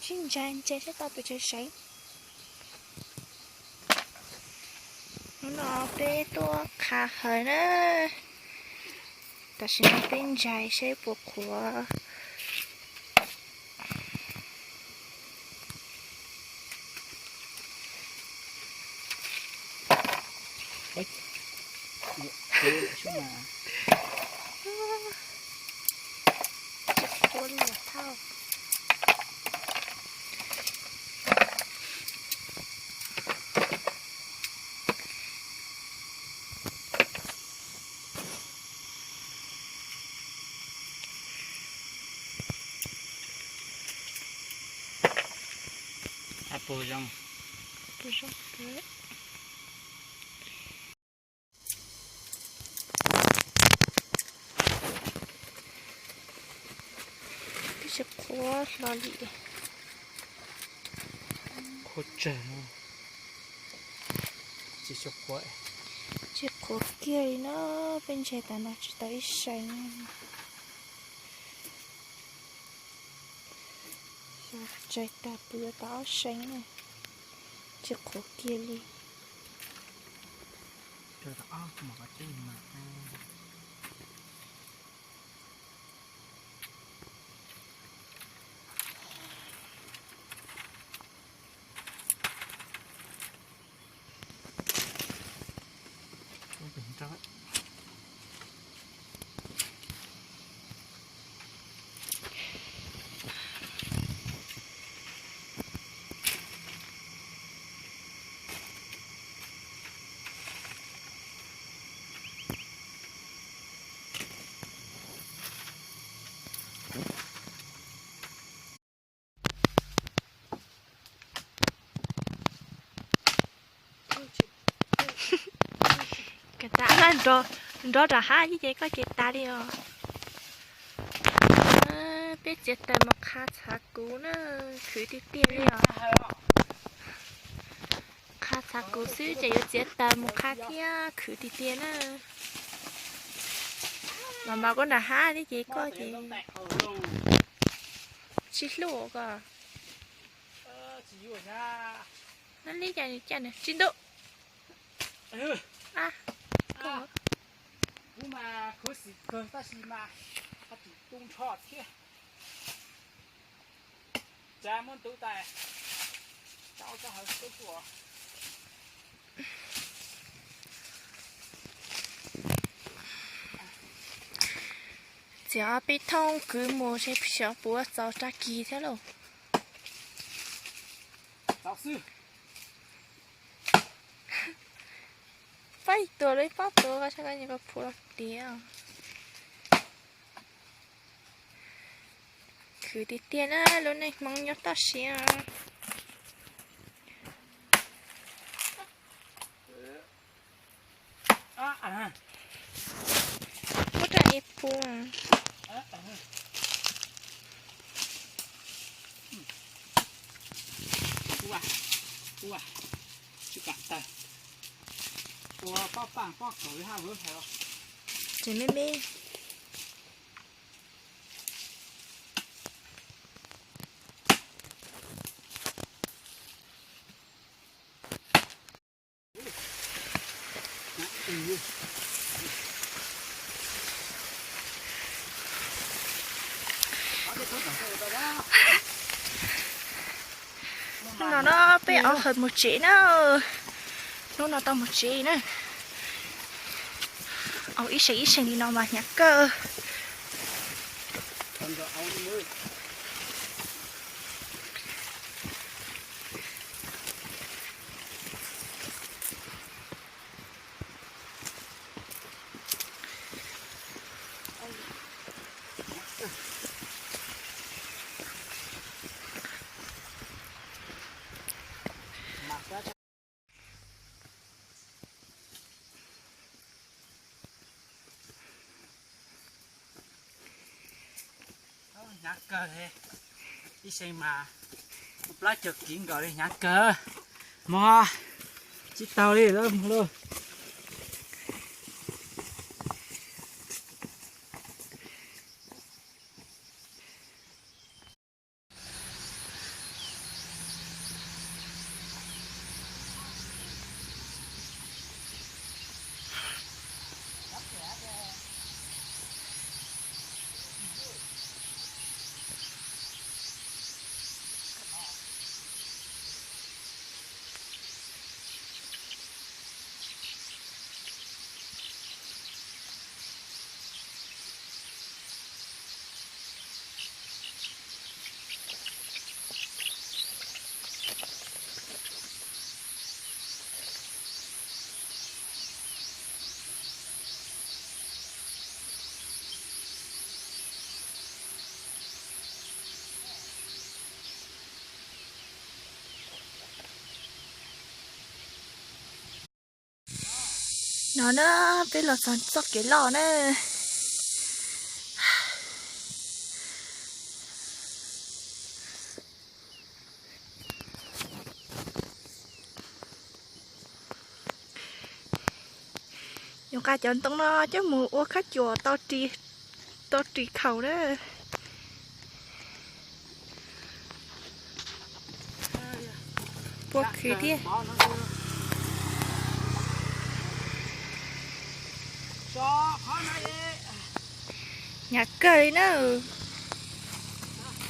Sib ntsais ntse seb tau pes tsawg seev. Hnub no peb tuaj qha hawv na. Tam sim no peb ntsais seb puas qhuav. Tsis qhuav li thauj. Puas zoo? Puas zoo. Twb tsis qhuav hlo li. Qhuav tsawg, tsis qhuav, tsis qhuav kiag li na. Peb ntsais tas no tsis tau ib seev. Ntsais tas puas yuav tau ob seev na, tsis qhuav kiag li. Koj tas nrov, nrov rov hab ces koj ces tas li os. Peb txiav taws mus qha txhav kuv na, khwv tiag tiag li os. Qha txhav kuv xwb ces yuav txiav taws mus qha thiab, khwv tiag tiag na. Mas mas koj nram hab thiab ces koj ces tsis hlub koj. Nab li cas cas nws tsis ntuj. Kuv mas khuv xim kawg tab sis mas haj tseem tu nrho thiab. Tsa muab ntuv tas, tsa ua tso hawv xub tuaj. Txiav ob peb thooj kwv mus seb xyov puas txaus rab kis thiab lauj. Txaus xwb. Pab ib tuas lawv pab tuas ko sab ko nyuam ko phuv los tiav. Khwv tiag tiag na, lub neej Hmoob nyob toj siab. Muab rau ib phuv. Tsis kam tawg. Ua pob paj pob kaus li hab vwv hais. Tseem me me. Hnub no no peb au hawm mus tsev na. Hnub no tau mus tsev na. Au ib seem ib seem li no mas hnyav kawg. Hnyav kawg li, ib seem mas plab cog kiv nkaus li, hnyav kawg. Mog, tsis tau li lawm mog lauj. No na, peb los txog txoj kev loj na. Yuav nqa cov ntoo no coj mus ua khaub cuam tau ris khaum na. Pua khwv thiab. Hnyav kawg li na.